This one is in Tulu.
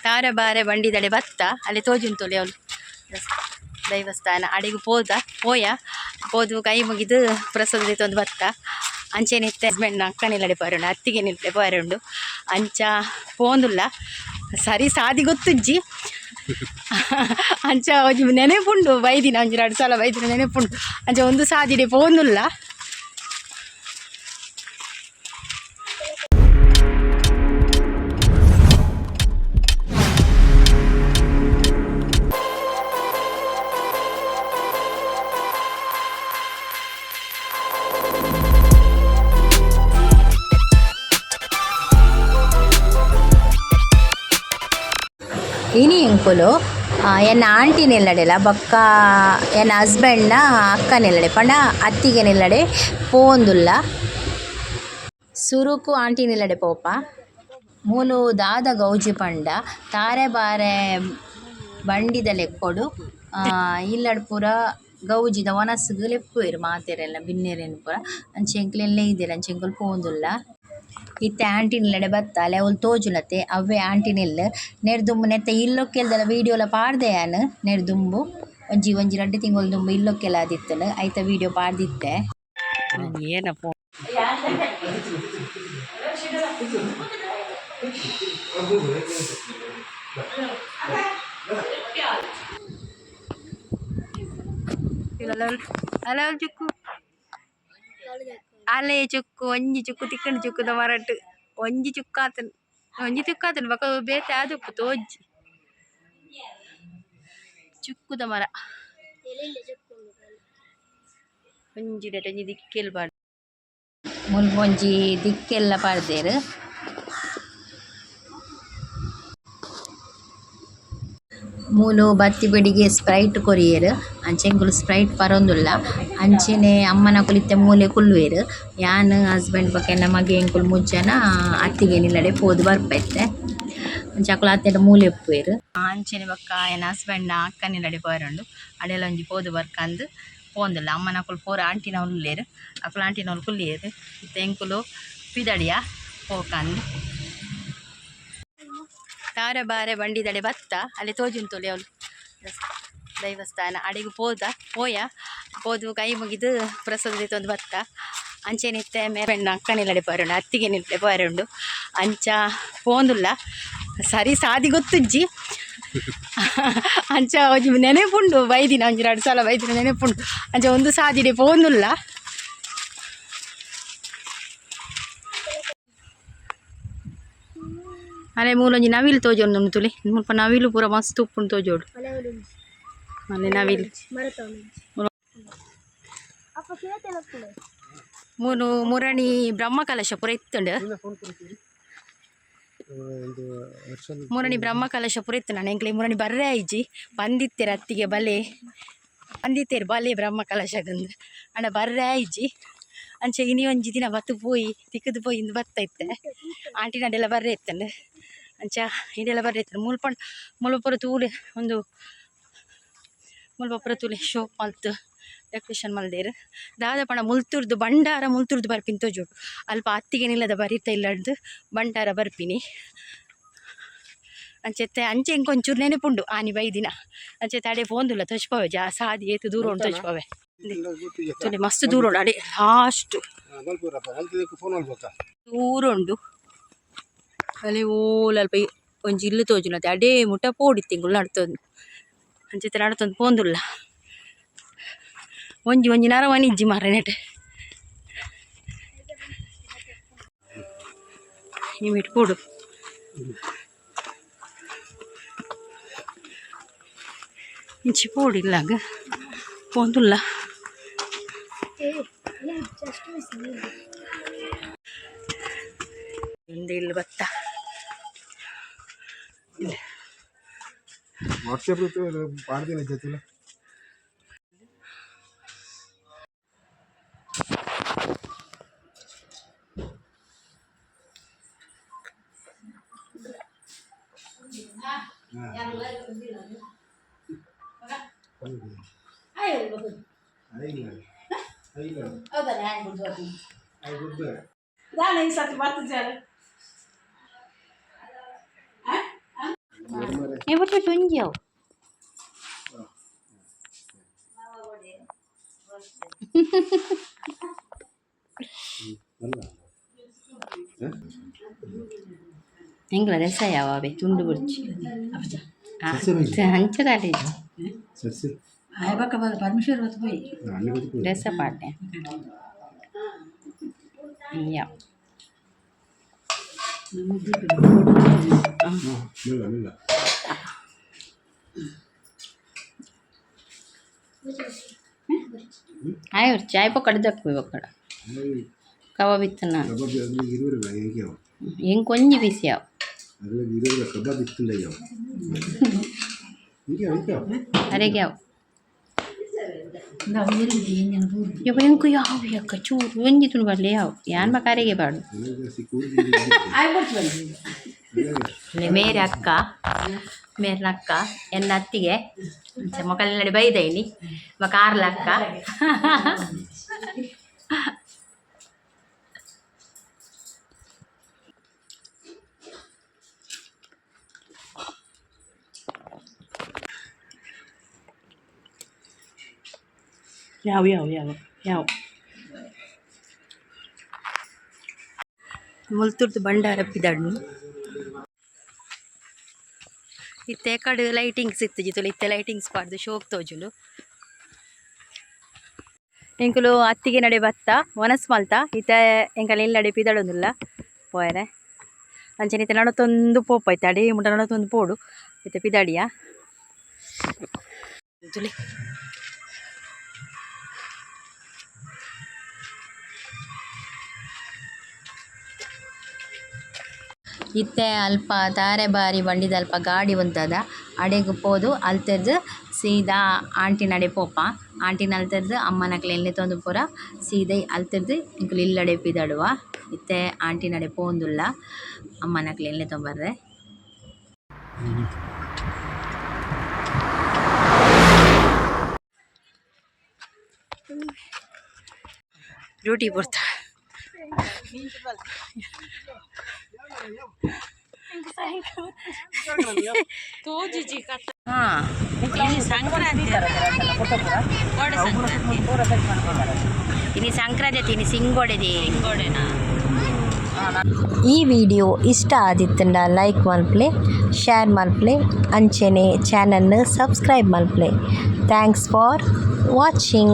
ತಾರೆ ಬಾರೆ ಬಂಡಿದಡೆ ಬತ್ತ ಅಲ್ಲಿ ತೋಜುಂತೊಲಿ ಅವಳು ದೈವಸ್ಥಾನ ಅಡೆಗೆ ಪೋದ ಪೋಯ ಪೋದು ಕೈ ಮುಗಿದು ಪ್ರಸಾದ ಒಂದು ಬತ್ತ. ಅಂಚೆನೆ ಇತ್ತೆ ಹಸ್ಬೆಂಡ್ ಅಕ್ಕನೆಲ್ಲಡೆ ಪೋರುಂಡು, ಅತ್ತಿಗೆ ನಿಲ್ಲೆ ಪೋರುಂಡು. ಅಂಚ ಪೋಂದುಲ್ಲ, ಸರಿ ಸಾದಿ ಗೊತ್ತುಜ್ಜಿ. ಅಂಚ ಒಂಜಿ ನೆನೆಪುಂಡು, ಬೈದಿನ ಒಂಜಿ ರಡ್ಡ್ ಸಲ ಬೈದಿನ ನೆನೆಪುಂಡು. ಅಂಚ ಒಂದು ಸಾದಿಡೆ ಪೋಂದುಲ್ಲ. ಇನಿ ಎಂಕುಲು ಎನ್ನ ಆಂಟಿ ನಿಲ್ಲಡೆಲ ಬೊಕ್ಕ ಎನ್ನ ಹಸ್ಬೆಂಡ್ನ ಅಕ್ಕ ನಿಲ್ಲಡೆ ಪಂಡ ಅತ್ತಿಗೆ ನಿಲ್ಲಡೆ ಪೋವೊಂದುಲ್ಲ. ಸುರುಕು ಆಂಟಿ ನಿಲ್ಲಡೆ ಪೋಪ. ಮೂಲು ದಾದ ಗೌಜಿ ಪಂಡ ತಾರೆ ಬಾರೆ ಬಂಡಿದ ಲೆಕ್ಕೊಡು ಇಲ್ಲಡ್ ಪೂರ ಗೌಜಿದ ವನಸುಗು ಲೆಪ್ಪುವೆರ್ ಮಾತೆರೆಲ ಬಿನ್ನೆರೆನ್ ಪೂರ. ಅಂಚ ಎಂಕುಲು ಎಲ್ಲೆ ಇಜ್ಜೆರ್, ಅಂಚ ಎಂಕುಲು ಪೋವೊಂದುಲ್ಲ. ಇತ್ತೆ ಆಂಟಿ ನಿಲ್ಲಡೆ ಬತ್ತ ಅಲೆ ಅವ್ಲು ತೋಜುನತೆ ಅವ್ವೆ ಆಂಟಿ ನಿಲ್ಲು. ನೆರ್ದುಂಬು ನೆತ್ತ ಇಲ್ಲೊಕ್ಕೆಲ್ದಲ ವೀಡಿಯೋಲ ಪಾಡ್ದೆ ಯಾನ್. ನೆರ್ದುಂಬು ಒಂಜಿ ಒಂಜಿ ರಡ್ಡ್ ತಿಂಗೊಲು ದುಂಬು ಇಲ್ಲೊಕ್ಕೆಲ್ ಆದಿತ್ತುಂಡು, ಐತ ವೀಡಿಯೋ ಪಾಡ್ದಿತ್ತೆ. ಏನಪ್ಪ ಅಲ್ಲ ಚುಕ್ಕು ಅಲೆ ಚುಕ್ಕು ಒಂಜಿ ಚುಕ್ಕು ತಿಕ್ಕಂಡು ಚುಕ್ಕುದ ಮರಟ್ ಒಂಜಿ ಚುಕ್ಕಾತನ್ ಒಂಜಿ ಚುಕ್ಕಾತನ್ ಬೊಕ ಬೇತೆ ಆದುಪ್ಪು ತೋಜಿ ಚುಕ್ಕುದ ಮರ ಒಂಜಿ ನೆಟ್ ಒಂಜಿ ದಿಕ್ಕೆಲ್ ಪಾಡ್ ಮುಲ್ಪ ಒಂಜಿ ದಿಕ್ಕೆಲ್ಲ ಪಾಡ್ದೆರ್. ಮೂಲು ಬತ್ತಿ ಬೆಡಿಗೆ ಸ್ಪ್ರೈಟ್ ಕೊರಿಯೆರ್, ಅಂಚ ಎಂಕುಲು ಸ್ಪ್ರೈಟ್ ಪರೊಂದುಲ್ಲ. ಅಂಚೆನೆ ಅಮ್ಮನಕುಲು ಇತ್ತೆ ಮೂಲೆ ಕುಲ್ಲುವೆರ್. ಯಾನ್ ಹಸ್ಬೆಂಡ್ ಬೊಕ ಎನ್ನ ಮಗೆ ಎಂಕುಲು ಮೂಜಿ ಜನ ಅತ್ತಿಗೆ ನಿಲ್ಲಡೆ ಪೋದು ಬರ್ಪ ಇತ್ತೆ. ಅಂಚ ಅಕುಲು ಆತೆಡ ಮೂಲೆ ಇಪ್ಪುವೆರ್. ಅಂಚೆನೆ ಬೊಕ್ಕ ಎನ್ನ ಹಸ್ಬೆಂಡ್ ನ ಅಕ್ಕ ನಿಲ್ಲಡೆ ಪೋಯೆರುಂಡು, ಅಡೆಲ ಒಂಜಿ ಪೋದು ಬರ್ಕಂದ್ ಪೋವೊಂದುಲ್ಲ. ಅಮ್ಮನಕುಲು ಪೂರ ಆಂಟಿನವ್ಲು ಉಲ್ಲೆರ್, ಅಕುಲು ಆಂಟಿನವ್ಲು ಕುಲ್ಲಿಯೆರ್. ಇತ್ತೆ ಎಂಕುಲು ಪಿದಡಿಯ ಪೋಕಂದ್. ತಾರೆ ಬಾರೆ ಬಂಡಿದಡೆ ಬತ್ತ ಅಲ್ಲಿ ತೋಜುಂತೊಲಿ ಅವ್ಲು ದೈವಸ್ಥಾನ ಅಡೆಗೆ ಪೋದ ಪೋಯ ಪೋದು ಕೈ ಮುಗಿದು ಪ್ರಸಾದ ಒಂದು ಬತ್ತ. ಅಂಚೆನೆ ಇತ್ತೆ ಮೇರೆಣ್ಣ ಅಕ್ಕ ನಿಲ್ಲಡೆ ಪೋರುಂಡು, ಅತ್ತಿಗೆ ನಿಲ್ಲಡೆ ಪೋರುಂಡು. ಅಂಚ ಪೋಂದುಲ್ಲ, ಸರಿ ಸಾದಿ ಗೊತ್ತುಜ್ಜಿ. ಅಂಚ ಒಂಜಿ ನೆನೆಪುಂಡು, ಬೈದಿನ ಒಂಜಿ ರಡ್ಡ್ ಸಲ ಬೈದಿನ ನೆನೆಪುಂಡು. ಅಂಚ ಒಂದು ಸಾದಿಡೆ ಪೋಂದುಲ್ಲ. ಅಲೆ ಮೂಲೊಂಜಿ ನವಿಲು ತೋಜೊಂದುಂಡು ತುಲಿ. ಮುಲ್ಪ ನವಿಲು ಪೂರ ಮಸ್ತ್ ಉಪ್ಪುಂಡು ತೋಜೋಡು. ಅಲೆ ನವಿಲು ಮೂಲು ಮುರಣಿ ಬ್ರಹ್ಮ ಕಲಶ ಪೂರ ಇತ್ತುಂಡು. ಮುರಣಿ ಬ್ರಹ್ಮ ಕಲಶ ಪೂರ ಇತ್ತು. ನಾನು ಎಂಕ್ಲೆ ಮುರಣಿ ಬರ್ರೆ ಆಯ್ಜಿ ಬಂದಿತ್ತೇರು ಅತ್ತಿಗೆ ಬಲೆ ಬಂದಿತ್ತೇರು ಬಲೆ ಬ್ರಹ್ಮ ಕಲಶಗಂದು ಅಂಡ ಬರ್ರೆ ಆಯ್ಜಿ. ಅಂಚ ಇನಿ ಒಂಜಿ ದಿನ ಬತ್ತು ಪೋಯಿ ತಿಕ್ಕದು ಪೋಯಿ ಇಂದು ಬತ್ತ ಇತ್ತೆ. ಆಂಟಿ ನಡೆಲ್ಲ ಬರ್ರೆ ಇತ್ತಂಡು. ಅಂಚ ಇದೆಲ್ಲ ಬರ್ರೆ ಇತ್ತು. ಮುಲ್ಪ ಮುಲ್ಪ ಪೂರ ತೂಲೆ ಒಂದು ಮುಲ್ಪ ಪೂರ ತೂಲೆ ಶೋಕ್ ಮಲ್ತ್ ಡೆಕೋರೇಷನ್ ಮಲ್ದೇರು. ದಾದ ಪಂಡ ಮುಲ್ತುರ್ದು ಬಂಡಾರ ಮುಲ್ತುರ್ದು ಬರ್ಪಿನ ತೋಜೋಡು. ಅಲ್ಪ ಅತ್ತಿಗೆ ನಿಲ್ಲದ ಬರಿತ ಇಲ್ಲಡ್ದು ಬಂಡಾರ ಬರ್ಪಿನಿ. ಅಂಚೆತ್ತೆ ಅಂಚೆ ಇಂಕೊಂಚೂರು ನೆನಪುಂಡು ಆನಿ ಬೈದಿನ. ಅಂಚೆ ತಡೆ ಪೋಂದುಲ್ಲ ತೋಜ್ಪವೆ ಜಾ ಸಾದಿ ಏತು ದೂರ ಉಂಟು ತೋಜ್ಪವೆ. ತೂಲೆ ಮಸ್ತ್ ದೂರ ಉಂಡು ಅಡೆ ಲಾಸ್ಟ್ ದೂರ ಉಂಡು. ಅಲ್ಲಿ ಓಲ್ ಅಲ್ಪ ಒಂಜಿ ಇಲ್ಲು ತೋಜುನತೆ ಅಡೇ ಮುಟ ಪೋಡಿ ತಿಂಗಳು ನಡ್ತೊಂದು. ಅಂಚೆತ್ತೆ ನಡ್ತೊಂದು ಪೋಂದುಲ್ಲ. ಒಂಜಿ ಒಂಜಿ ನರಮನಿ ಇಜ್ಜಿ ಮಾರ್ರೆ ನೆಟೆ. ಈ ಪೋಡು ಇಂಚಿ ಪೋಡು ಇಲ್ಲಾಗ ಪೋಂದುಲ್ಲ. ಇಂದು ಇಲ್ಲಿ ಬತ್ತ. ವಾಟ್ಸಪ್ ಪಾಡ್ದಿನ ಜೊತೆಲ. ದಾನ ಈ ಸತಿ ಬರ್ತದೆ. ಏ ಬಿಟ್ಟು ಒಂಜಿ ಅವು. ಎಂಗ್ಲ ರಸ ಯಾವ ತುಂಡು ಬುರ್ಚಿ. ಅಂಚದಾಲೆ. ಸರಿ ಸರಿ. ಪರಮೇಶ್ವರ್ ಹೊತ್ತು ಹೋಯಿ. ರಸ ಪಾಡ್ಡೆ ಯಾ. ಮೆಲ್ಲ ಮೆಲ್ಲ. ಆಯ್ ಚಾಯ್ ಪಕ್ಕಡ ದಕ್ಕು ಪಕ್ಕಡ ಕಬಾಬ್ ಇತ್ತನ. ಕಬಾಬ್ ಅದ್ರಲ್ಲಿ ಇರುವಲ್ಲ ಹೇಗೆ ಅವ. ಹೆಂಗೆ ಕೊಂಜಿ ಬಿಸಿ ಅವು. ಅದ್ರಲ್ಲಿ ಇರುವಲ್ಲ ಕಬಾಬ್ ಇತ್ತಿಲ್ಲ ಯಾವ ಹಿಂಗೆ ಹಿಂಗೆ. ಅರೆಗೆ ಅವು. ಯಪ್ಪ, ಎಂಕು ಯಾವ ಯಕ್ಕ ಚೂರು ಒಂಜಿ ತುಳು ಬರಲಿ ಯಾವ ಯಾನ್ ಬಾ ಕಾರಿಗೆ ಬಾಡು. ಮೇರೆ ಅಕ್ಕ, ಮೇರ್ನ ಅಕ್ಕ, ಎನ್ನ ಅತ್ತಿಗೆ ಮೊಕಲ್ ನಡಿ ಬೈದೈನಿ ಮ ಕಾರ್ಲ ಅಕ್ಕ. ಯಾವ ಯಾವ ಯಾವ ಯಾವ ಮುಲ್ತುರ್ದು ಬಂಡಾರ ಪಿದಡ್ನು. ಇತ್ತೆ ಕಡೆ ಲೈಟಿಂಗ್ಸ್ ಇತ್ತು ಜಿತುಲು. ಇತ್ತೆ ಲೈಟಿಂಗ್ಸ್ ಪಾಡ್ದು ಶೋಕ್ ತೋಜುಂಡು. ಎಂಕುಲು ಅತ್ತಿಗೆ ನಡೆ ಬತ್ತ ವನಸ್ ಮಲ್ತ. ಇತ್ತೆ ಎಂಕಲ್ ಇಲ್ಲಡೆ ಪಿದಡೊಂದುಲ್ಲ ಪೋಯರೆ. ಅಂಚನೆ ಇತ್ತೆ ನಡತೊಂದು ಪೋಪ ಇತ್ತೆ ಅಡೇ ಮುಟ ನಡತೊಂದು ಪೋಡು. ಇತ್ತೆ ಪಿದಾಡಿಯ ತುಲಿ. ಇತ್ತೆ ಅಲ್ಪ ತಾರೆ ಬಾರಿ ಬಂಡಿದ ಅಲ್ಪ ಗಾಡಿ ಉಂತದ. ಅಡೆಗ್ ಪೋದು ಅಲ್ತೆರ್ದ್ ಸೀದಾ ಆಂಟಿನಡೆ ಪೋಪ. ಆಂಟಿನ ಅಲ್ತೆರ್ದ್ ಅಮ್ಮನಕ್ಲೆನ್ ಲೆತೊಂದು ಪೂರ ಸೀದಾ ಅಲ್ತೆರ್ದ್ ಎಂಕುಲು ಇಲ್ಲಡೆ ಪಿದಡುವ. ಇತ್ತೆ ಆಂಟಿನಡೆ ಪೋವೊಂದುಲ್ಲ ಅಮ್ಮನಕ್ಲೆನ್ ಲೆತೊಂದು ಬರ್ರೆ. ಡ್ಯೂಟಿ ಪೊರ್ತ. ಹಾ, ಇನಿ ಸಂಕ್ರಾಂತಿ, ಇನಿ ಸಿಂಗೋಡೆದಿ. ಈ ವಿಡಿಯೋ ಇಷ್ಟ ಆದಿತ್ತಂಡ ಲೈಕ್ ಮಲ್ಪಲೆ, ಶೇರ್ ಮಲ್ಪಲೆ, ಅಂಚೆನೆ ಚಾನಲ್ನ ಸಬ್ಸ್ಕ್ರೈಬ್ ಮಲ್ಪಲೆ. Thanks for watching.